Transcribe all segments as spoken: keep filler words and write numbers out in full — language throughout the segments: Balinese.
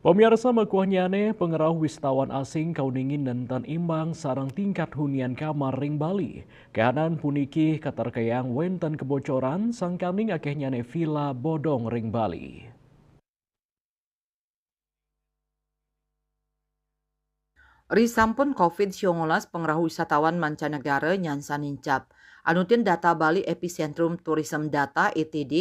Pemirsa, mekuahnyané pengerauh wisatawan asing kauningin nénten imbang sareng tingkat hunian kamar ring Bali. Kahanan puniki katerkeang wénten kebocoran sangkaning akéhnyané vila bodong ring Bali. Ri sampun covid sangalas, pengrauh wisatawan mancanegara nyansan nincap. Anutin data Bali Epicentrum Tourism Data, E T D,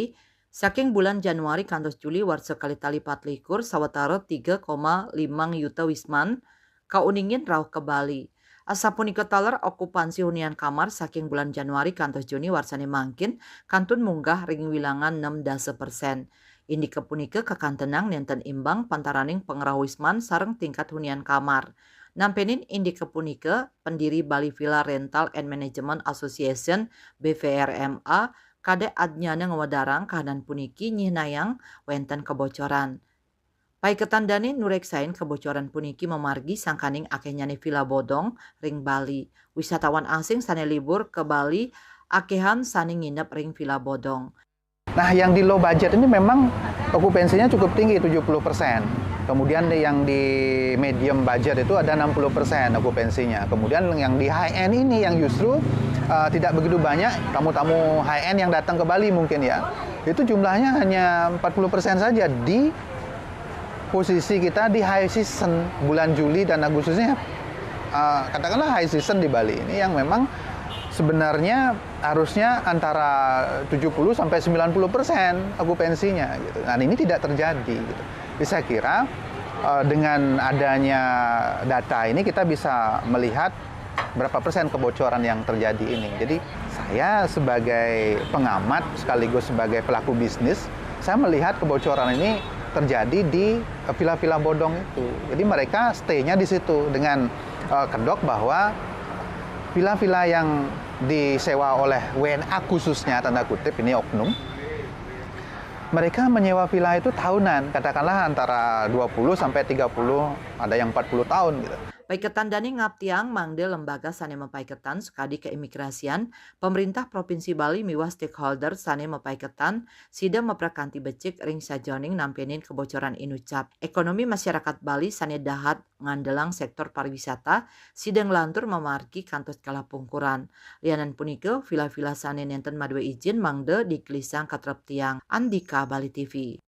saking bulan Januari kantos Juli warsa kalih tali patlikur, sawetara tiga koma limang yuta wisman kauningin rauh ka Bali. Asapunika taler, okupansi hunian kamar saking bulan Januari kantos Juni warsane mangkin kantun munggah ring wilangan nem dasa persen. Indike punika kakantenang nenten imbang pantaraning pangrauh wisman sareng tingkat hunian kamar. Nampenin indike punika, pendiri Bali Villa Rental and Management Association, B V R M A, Kadek Adnyana ngwedarang kahanan puniki nyihnayang wenten kebocoran. Paiketan dane nureksain kebocoran puniki mamargi sangkaning akehnyane villa bodong ring Bali. Wisatawan asing sane libur ka Bali akehan sane nginep ring villa bodong. Nah, yang di low budget ini memang okupansinya cukup tinggi, tujuh puluh persen. Kemudian yang di medium budget itu ada enam puluh persen okupansinya. Kemudian yang di high end ini yang justru uh, tidak begitu banyak tamu-tamu high end yang datang ke Bali mungkin ya. Itu jumlahnya hanya empat puluh persen saja di posisi kita di high season bulan Juli dan Agustusnya. Uh, katakanlah high season di Bali ini yang memang sebenarnya harusnya antara tujuh puluh sampai sembilan puluh persen okupansinya gitu. Dan ini tidak terjadi gitu. Jadi saya kira uh, dengan adanya data ini kita bisa melihat berapa persen kebocoran yang terjadi ini. Jadi saya sebagai pengamat sekaligus sebagai pelaku bisnis, saya melihat kebocoran ini terjadi di eh, villa-villa bodong itu. Jadi mereka stay-nya di situ dengan uh, kedok bahwa villa-villa yang disewa oleh W N A khususnya, tanda kutip ini oknum, mereka menyewa villa itu tahunan, katakanlah antara dua puluh sampai tiga puluh, ada yang empat puluh tahun gitu. Paiketan dane ngaptiang mangda lembaga sane mapaiketan sakadi keimigrasian, pemerintah Provinsi Bali miwah stakeholder sane mapaiketan sida maprakanti becik ring sajeroning nampenin kebocoran inucap. Ekonomi masyarakat Bali sane dahat ngandelang sektor pariwisata sida nglantur mamargi kantos kalah pungkuran. Lianan punika, villa-villa sane nenten madue ijin mangda digelisang katreptiang. Andika Bali T V.